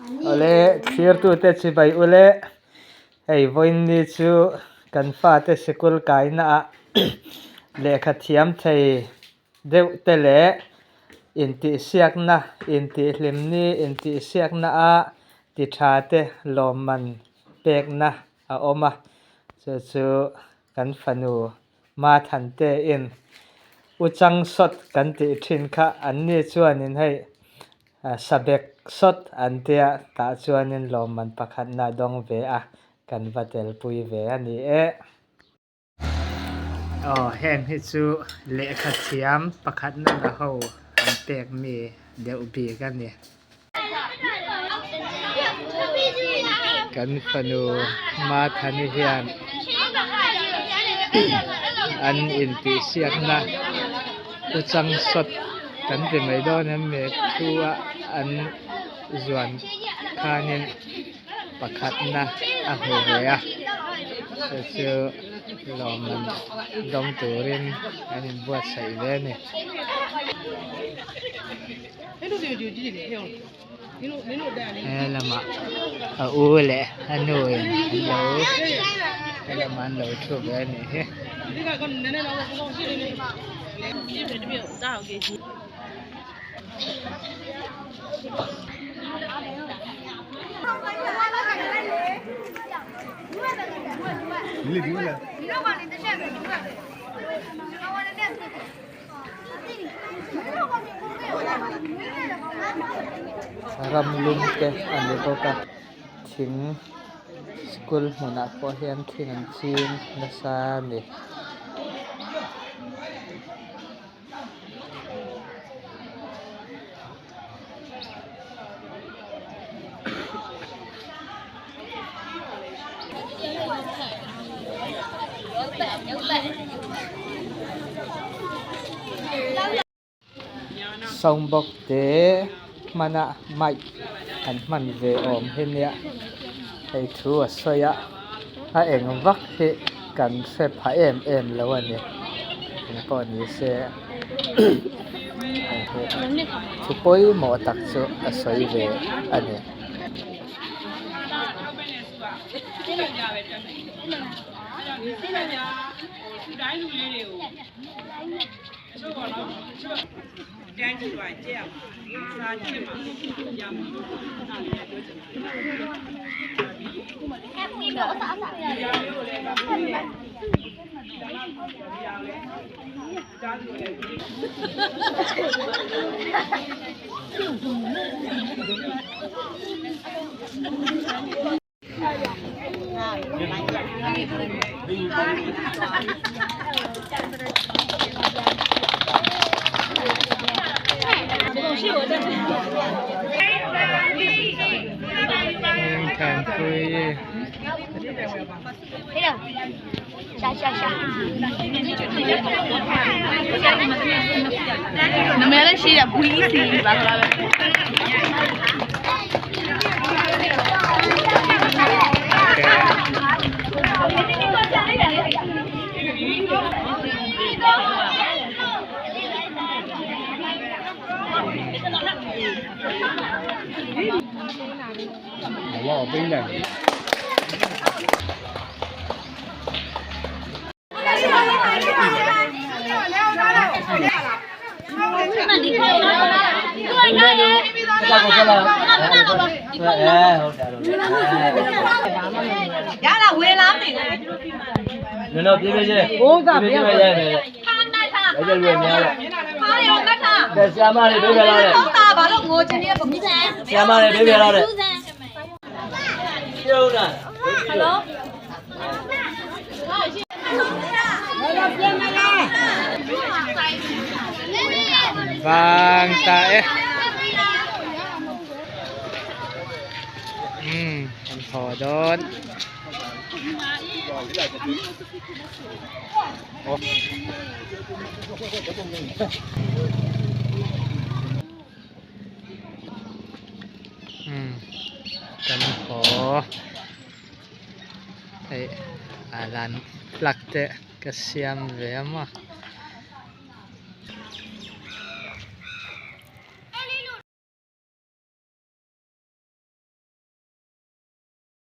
Awle thlirtute chibai ule hei vawiinni chu kan fate sikul kaina ah lehkha thiam thei deuh te leh intihsiakna intihhlimni intihsiakna a ti tha te lawmman pekna a awm a chu chu kan fanu Mathante in Uchang sawt kan tih thin kha an ni chuanin hei Sabek sawt an tia tah chuanin lawmman pakhatna a dawng ve a, kan va telpui ve a ni e. Aw heng hi chu lehkha thiam pakhatna la ho an pek mi deuh bik a ni. Kan fanu Mathani hian an intihsiakna u chang sawt kan ti mai dawn em ni thu a an zuan khanin pakhatna a hmu ve a chu chu lawmman dawng turin an inbuatsaih ve a ni. He lamah a u leh a nu in an lo he lamah an lo thu ve a nih hi. Ram lum te a ni bawk a thing school hmunah pawh hian thing an ching nasa a ni. Sawmbawk te hmana mic an hman ve awm hi nia hei thu a sawi a a eng vak hi kan hre pha em em lo a ni engpawh ni se thu pawimawh tak chu a sawi ve a ni. Vang ta e umm an haw dawn umm kan haw hei a lan plug te ka siam ve a maw.